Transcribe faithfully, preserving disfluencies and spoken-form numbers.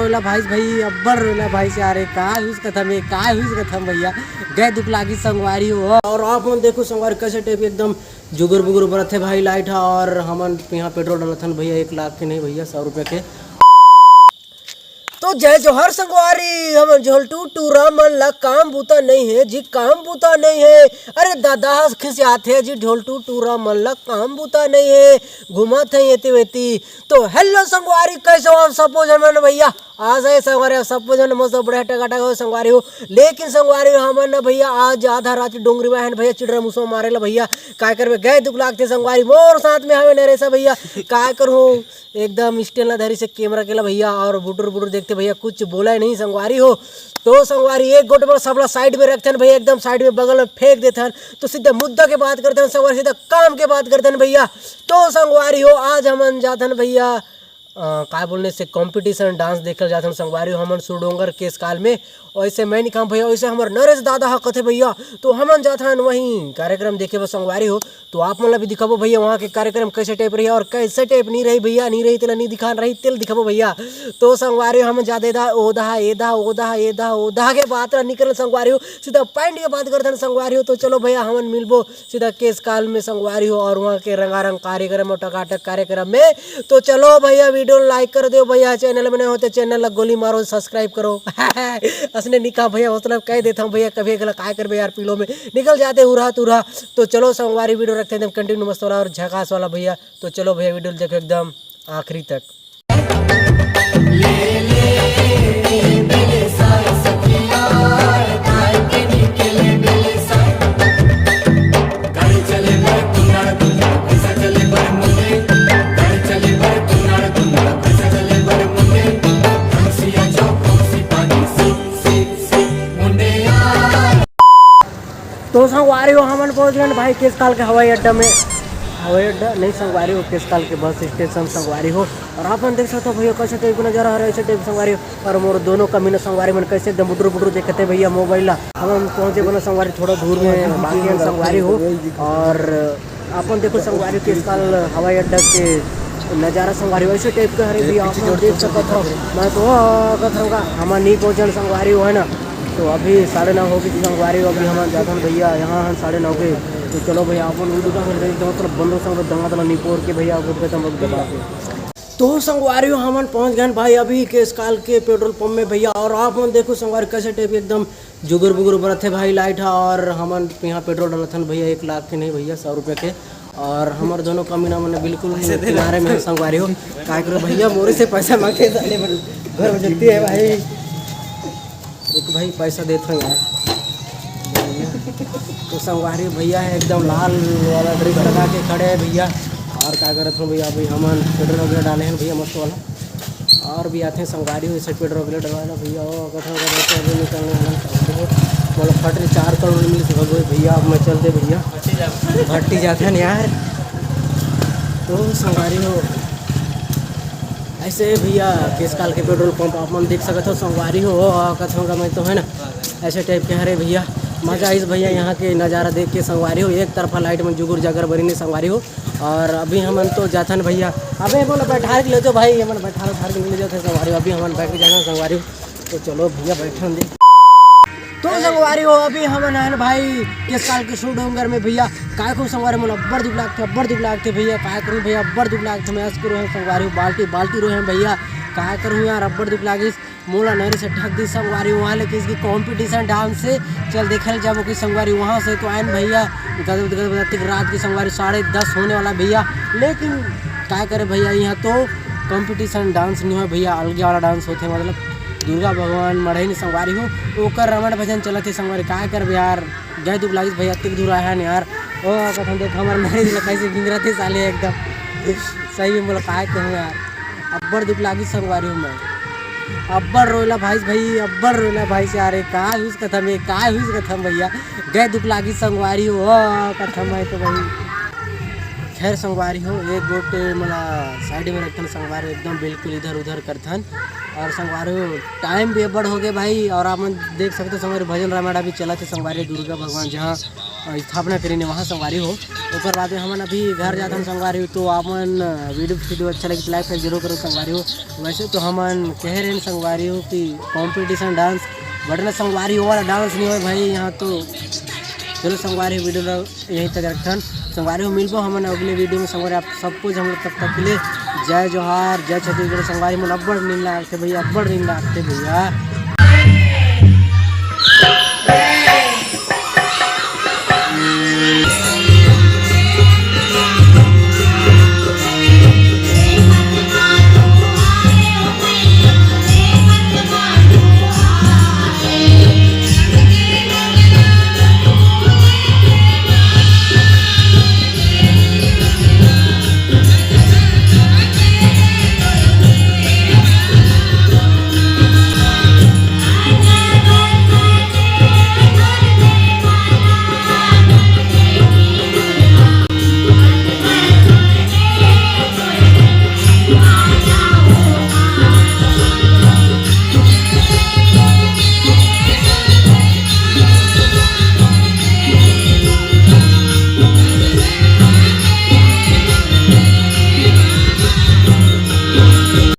रोला भाई, भाई अब्बड़ रोला भाई से, अरे का हुस कथम, ये का हुस कथम भैया, गए दुख लागी संगवारी हो। और आप मन देखो संगवारी कैसे टाइप एकदम जुगुर बुगुर बरत हे भाई लाइट हा। और हमन यहाँ पेट्रोल डालथन भैया, एक लाख के नहीं भैया, सौ रुपया के। तो जय जोहर संगवारी, हमन झोलटू टूरा मन ला काम बूता नहीं है जी, काम बूता नहीं है। अरे दादा खिसियात है जी, झोलटू टूरा मन ला काम बूता नहीं है, घुमत है एती वेती। तो हेलो संगवारी, कैसे हो आप सबो झन मन भैया? आशा है संगवारी आप सबो झन मस्त बढ़िया टकाटक हो संगवारी हो। लेकिन संगवारी हो, हमन न भैया आज आधा रात डोंगरी में हन भैया, चिड़रा मुसवा मारे ला भैया। काय करबे, गए दुख लागथे संगवारी, मोर साथ में हवे नरेशा भैया। काय करूँ, एकदम स्टैंड ला धरी से कैमरा के ला भैया, और बुटुर बुटुर देखते भैया, कुछ बोला ही नहीं संगवारी हो। तो संगवारी एक गोट में सबला साइड में रखथन भैया, एकदम साइड में बगल में फेंक देथन। तो सीधा मुद्दा के बात करथन संगवारी, सीधा काम के बात करथन भैया। तो संगवारी हो, आज हमन जाथन भैया, अ, काय बोलने से, कंपटीशन डांस देखे ल जाथन संगवारी हो, हमन सुरडोंगर केस काल में। वैसे मैं नहीं काम भैया, वैसे हमर नरेश दादा ह कथे भैया, तो हमन जाथन वहीं कार्यक्रम देखे बर संगवारी हो। तो आप मन ला भी दिखाबो भैया वहाँ के कार्यक्रम कैसे टाइप रही और कैसे टाइप नहीं रही भैया, नहीं रही तेला नहीं दिखान रही, तेल दिखाबो भैया। तो संगवारी हो, हमन जादे दा ओदा एदा ओदा एदा ओदा के बात ला निकल संगवारी हो, सीधा पॉइंट के बात करथन संगवारी हो। तो चलो भैया, हमन मिलबो सीधा केस काल में संगवारी हो, और वहाँ के रंगारंग कार्यक्रम और टकाटक कार्यक्रम में। तो चलो भैया, वीडियो लाइक कर दो भैया, चैनल में नए हो तो चैनल ला गोली मारो, सब्सक्राइब करो। असने नहीं कहा भैया, हौसला कह देता हूँ भैया, कभी अगला काय करबे यार, पीलो में निकल जाते उरा तुरा। तो चलो संगवारी, वीडियो रखते हैं एकदम कंटिन्यू मस्त वाला और झकास वाला भैया। तो चलो भैया, वीडियो देखो एकदम आखिरी तक। तो संगवारी हो, हमन पहुंच गए भाई केसकाल के हवाई अड्डा में। हवाई अड्डा नहीं संगवारी हो, केसकाल के बस स्टेशन संगवारी हो। और आप मन देख सकते हो भैया, कैसे टाइप का नजारा हो रहा है, ऐसे टाइप संगवारी हो। और मोर दोनों कमीना संगवारी मन कैसे एकदम बुटुर बुटुर देखते भैया मोबाइल ला। हम पहुंचे बना संगवारी थोड़ा दूर में बाकी हम संगवारी हो। और अपन देखो संगवारी केसकाल हवाई अड्डा के नजारा संगवारी हो, ऐसे टाइप का हरे भैया, आप मन देख सकत हो। मैं तो कथों का हम नहीं पहुंचन संगवारी हो, है ना। तो अभी साढ़े नौ हो गई संगवारी हो, अभी हम जाथन भैया यहाँ हैं साढ़े नौ के। तो चलो भैया, अपन उन दुकान से एकदम मतलब बंदो संग दंगा तला निपोर के भैया, आपको एकदम दबा के। तो संगवारी हो, हमन पहुंच गए भाई अभी केसकाल के पेट्रोल पंप में भैया। और आप मन देखो संगवारी कैसे टाइप एकदम जुगुर बुगुर बरत हे भाई लाइट हा। और हमन यहाँ पेट्रोल डालथन भैया, एक लाख के नहीं भैया, सौ रुपया के। और हमर दोनों कमीना मन बिल्कुल किनारे में संगवारी हो। काय करो भैया, मोरे से पैसा मांगे साले मन, घर में जल्दी है भाई। रुक भाई, पैसा देत हो यार। तो संगवारी भैया है एकदम लाल वाला ड्रेस लगा के खड़े हैं भैया। और का करत हो भैया, अभी हमन पेट्रोल वगैरह डाले हैं भैया मस्त वाला। और भी आते हैं संगवारी हो, इसे पेट्रोल वगैरह डलवाना भैया। ओ कथों का दोस्तों, अभी निकलने वाला संगवारी हो। बोलो फटरी चार करोड़ मिल चुका भैया, अब मैं चल दे भैया। भट्टी जाते हैं यार। तो संगवारी हो, ऐसे भैया केसकाल के पेट्रोल पंप आप मन देख सकत हो संगवारी हो। ओ कथों का मैं तो है ना, ऐसे टाइप के हरे भैया। मजा आइस भैया यहाँ के नजारा देख के संगवारी हो। एक तरफा लाइट में जुगुर जागर बरी ने संगवारी हो। और अभी हमन तो जाथन भैया। अबे बोलो बैठार के ले जाओ भाई, हमन बैठार उठार के ले जाओ संगवारी हो। अभी हमन बैठ के जाथन संगवारी हो। तो चलो भैया बैठन दे। तो संगवारी हो, अभी हमन आए भाई केसकाल के सुरडोंगर में भैया। काय करूँ संगवारी, मोला अब्बड़ दुख लागथे, अब्बड़ दुख लागथे भैया। काय करूँ भैया, अब्बड़ दुख लागथे। मैं अस करूँ है संगवारी हो, बाल्टी बाल्टी रोहे हैं भैया। काय करूँ यार, अब्बड़ दुख लागिस। मोला नरी से ठग दी संगवारी वहाँ ले, किसकी कंपटीशन डांस से। चल देखे जाबो कि संगवारी वहाँ से तो आयन भैया। गदबद गदबद अतिक रात की संगवारी साढ़े दस होने वाला भैया। लेकिन काय करे भैया, यहाँ तो कंपटीशन डांस नहीं हो भैया, अलगे वाला डांस होते, मतलब दुर्गा भगवान मढ़ई ने संगवारी हो, ओकर रमण भजन चलत हे संगवारी। काय करबे यार, गए दुख लागिस भैया, अतिक दूर आए हन यार। ओ कथन देख हमर नरेश ला कैसे गिंगरत हे साले एकदम। सही में बोला, काय कहूँ यार, अब्बड़ दुख लागिस संगवारी हो मैं। अब्बड़ रोला भाई, भाई अब्बड़ रोला भाई से, अरे का हुस कथम, ये का हुस कथम भैया, गए दुख लागिस संगवारी हो। ओ कथम है तो भाई खैर संगवारी हो, एक गोट मोला side में रखथन संगवारी हो, एकदम बिल्कुल इधर उधर करथन। और संगवारी हो, time भी अब्बड़ हो गए भाई, और आप मन देख सकते हो संगवारी, भजन रामायण अभी चलत हे संगवारी हो, दुर्गा भगवान जहाँ स्थापना करीन हे वहाँ संगवारी हो। ओकर बाद में हमन अभी घर जाथन संगवारी हो, तो आप मन video video अच्छा लगे तो like share जरूर करो संगवारी हो। वैसे तो हमन कह रहे हैं संगवारी हो कि competition dance, but ना संगवारी हो वाला dance नहीं होय भाई यहाँ तो। चलो संगवारी हो, video ला यहीं तक रखथन संगवारी हो, मिलबो हमन अगले video में संगवारी, आप सबको हम लोग तब तक के लिए जय जोहार, जय छत्तीसगढ़ संगवारी। मोला अब्बड़ नींद लागथे भैया, अब्बड़ नींद लागथे भैया।